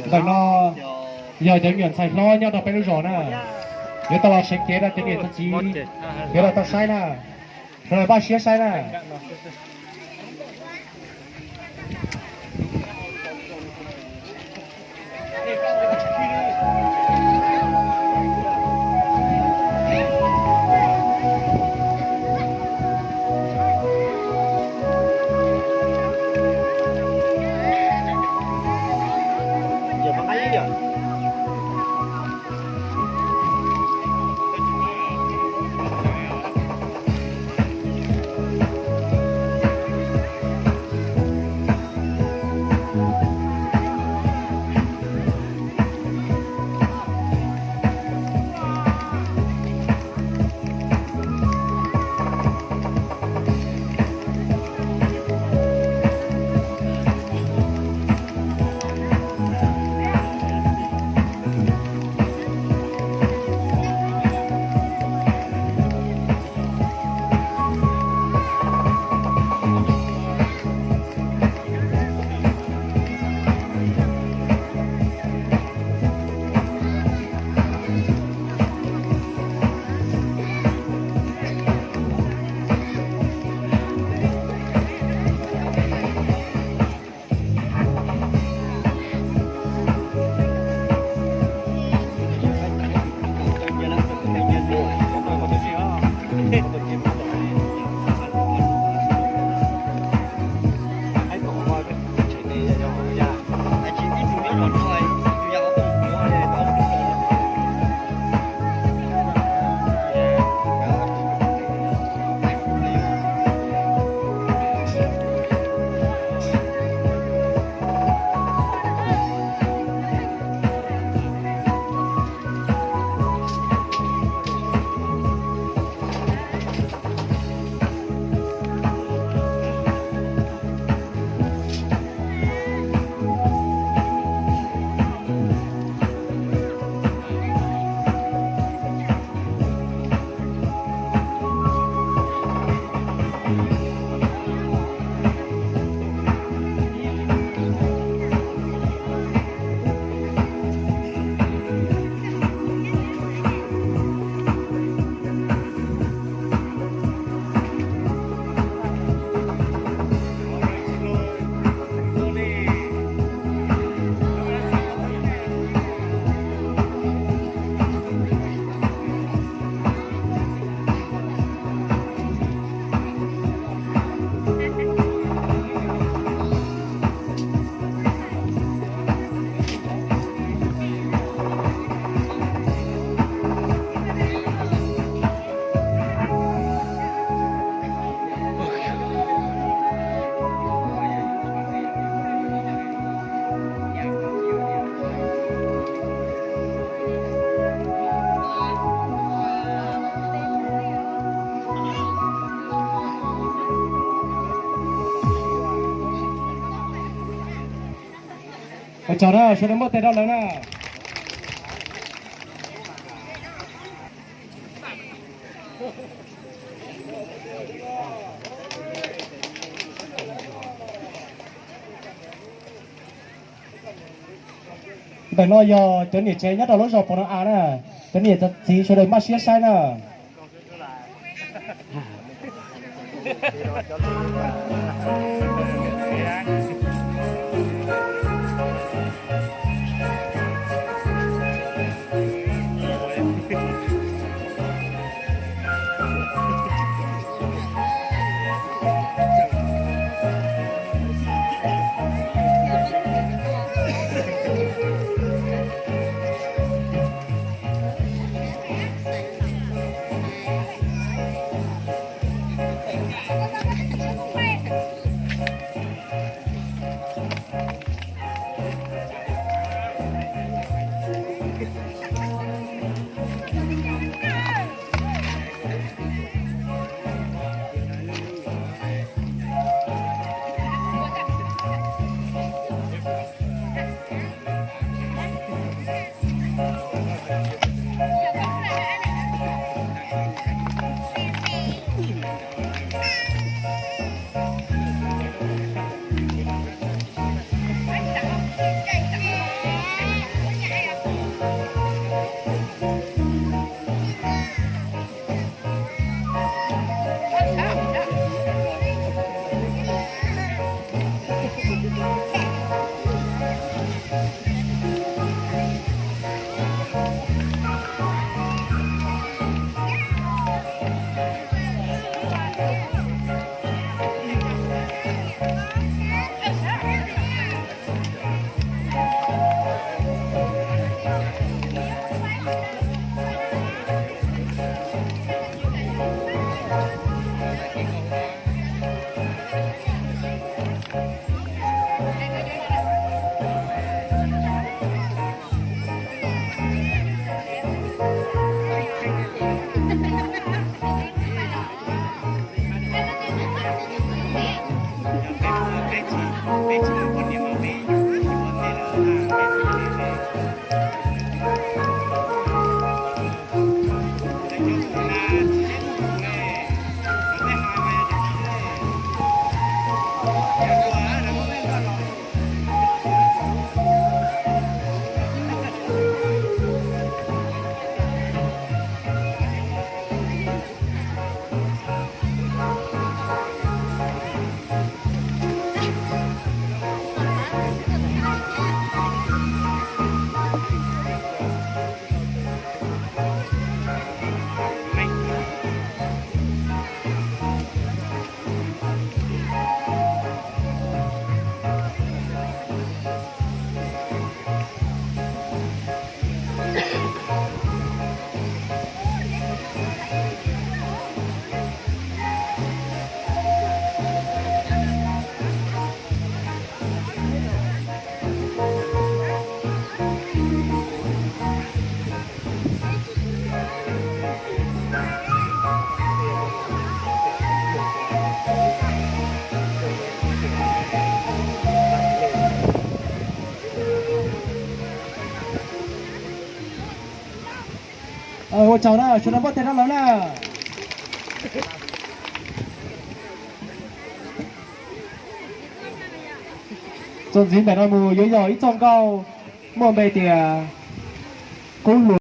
Ntawm no yog cov me nyuam ntxhais hlob nyob rau peb lub zos na, yuav tau los seev cev rau cov niam cov txiv, yuav los tau saib na, sawv daws npaj siab saib na. Ua tsaug na, sawv daws npuaj tes rau lawv na. Ntawm no yog cov niam tsev nyob rau lub zos Pov No As na, cov niam cov txiv sawv daws npaj siab saib na. Ua tsaug na, sawv daws npaj tes rau lawv na. Txuas ntxiv ntawm no mus yuav yog ib txoj nkauj muaj npe tias Kub Hluas.